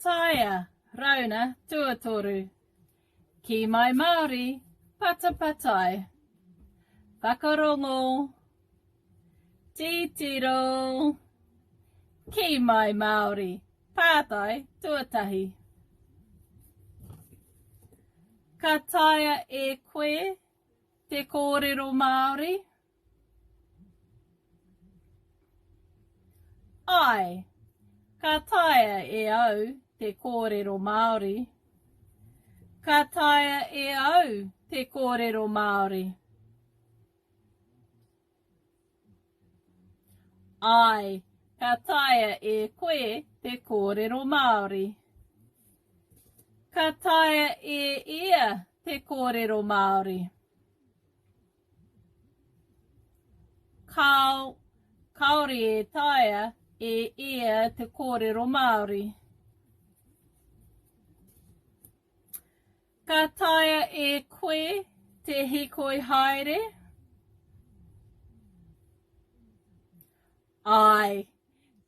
taea, rauna tuatoru. Ki mai Māori, patapatai. Whakarongo. Titiro. Ki mai Māori, pātai tuatahi. Ka taea e koe te kōrero Māori? Āe, ka taea e au te kōrero Māori. Ka taea e au te kōrero Māori. Āe, ka taea e koe te kōrero Māori. Ka taea e ia te kōrero Māori. Kāo, kāore e taea e ia te kōrero Māori. Ka taea e koe te hīkoi haere? Āe,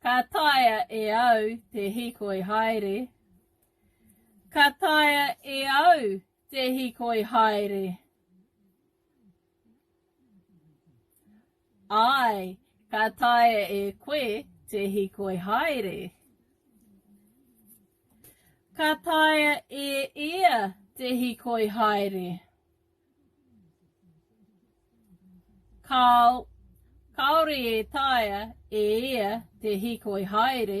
ka taea e au te hīkoi haere. Ka taea e au te hīkoi haere. Āe, ka taea e koe te hīkoi haere. Ka taea e ia te hīkoi haere. Kāo, kāore e taea e ia te hīkoi haere.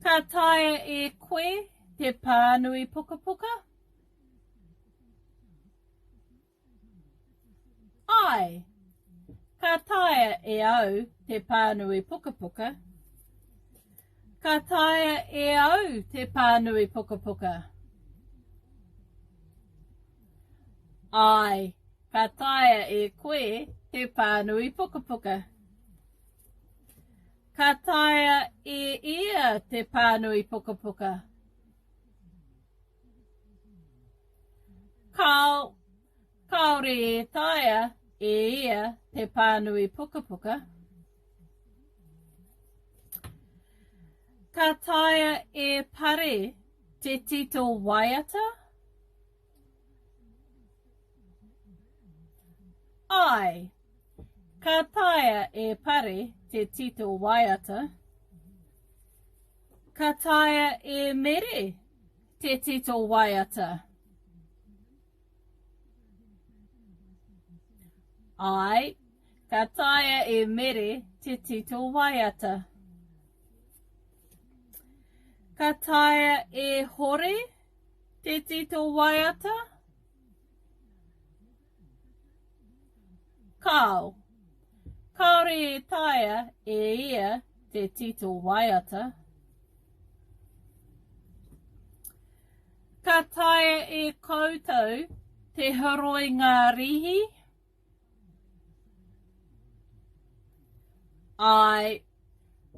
Ka taea e koe te pānui pukapuka? Āe, ka taea e au te pānui pukapuka. Ka taea e au te pānui pukapuka. Āe, ka taea e koe te pānui pukapuka. Ka taea e ia te pānui pukapuka. Kāo, kāore e taea e ia te pānui pukapuka. Ka taea e Pare te tito waiata? Āe, ka taea e Pare te tito waiata. Ka taea e Mere te tito waiata. Āe, ka taea e Mere te tito waiata. Ka taea e Hore Te tito waiata? Kāo. Kāore e taea e ia te tito waiata. Ka taea e koutou te horoi ngā rīhi? Āe,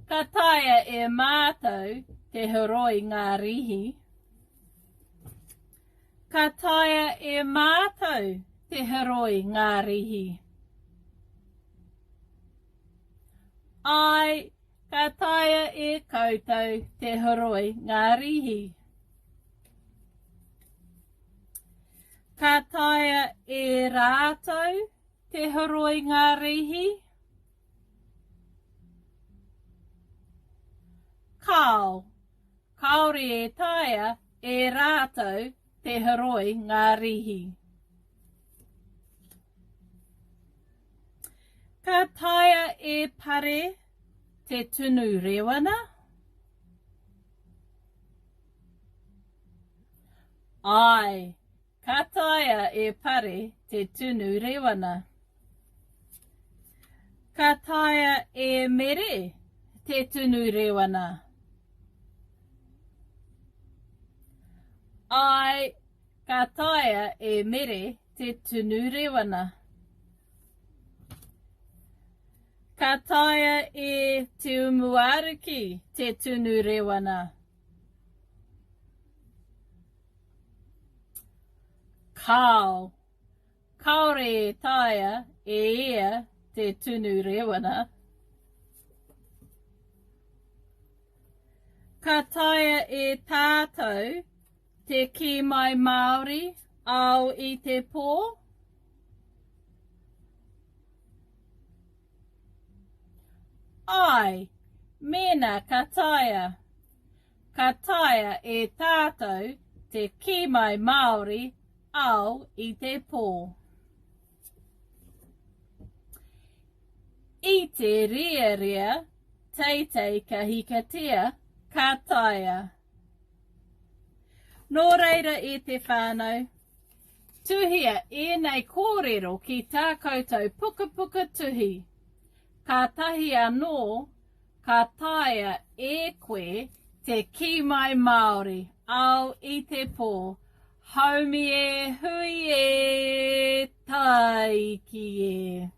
ka taea e mātou te horoi ngā rīhi. Ka taea e mātou te horoi ngā rīhi. Āe, ka taea e koutou te horoi ngā rīhi. Ka taea e rātou te horoi ngā rīhi? Kāo, kāore e taea e rātou te horoi ngā rīhi. Ka taea e Pare te tunu rēwana? Āe, ka taea e Pare te tunu rēwana. Ka taea e Mere te tunu rēwana. Āe, ka taea e Mere te tunu rēwana. Ka taea e Te Umuariki te tunu rēwana. Kāo. Kāore e taea e ia te tunu rēwana. Ka taea e tātou te kī mai Māori ao i te pō? Āe, mēnā ka taea. Ka taea e tātou te kī mai Māori ao i te pō. I te rearea teitei ka hikatea, ka taea. Nō reira e te whānau, tuhia ēnei kōrero ki tā koutou pukapuka tuhi. Kātahi anō ka taea e koe te kī mai Māori, ao i te pō, haumi e hui e, tāiki e.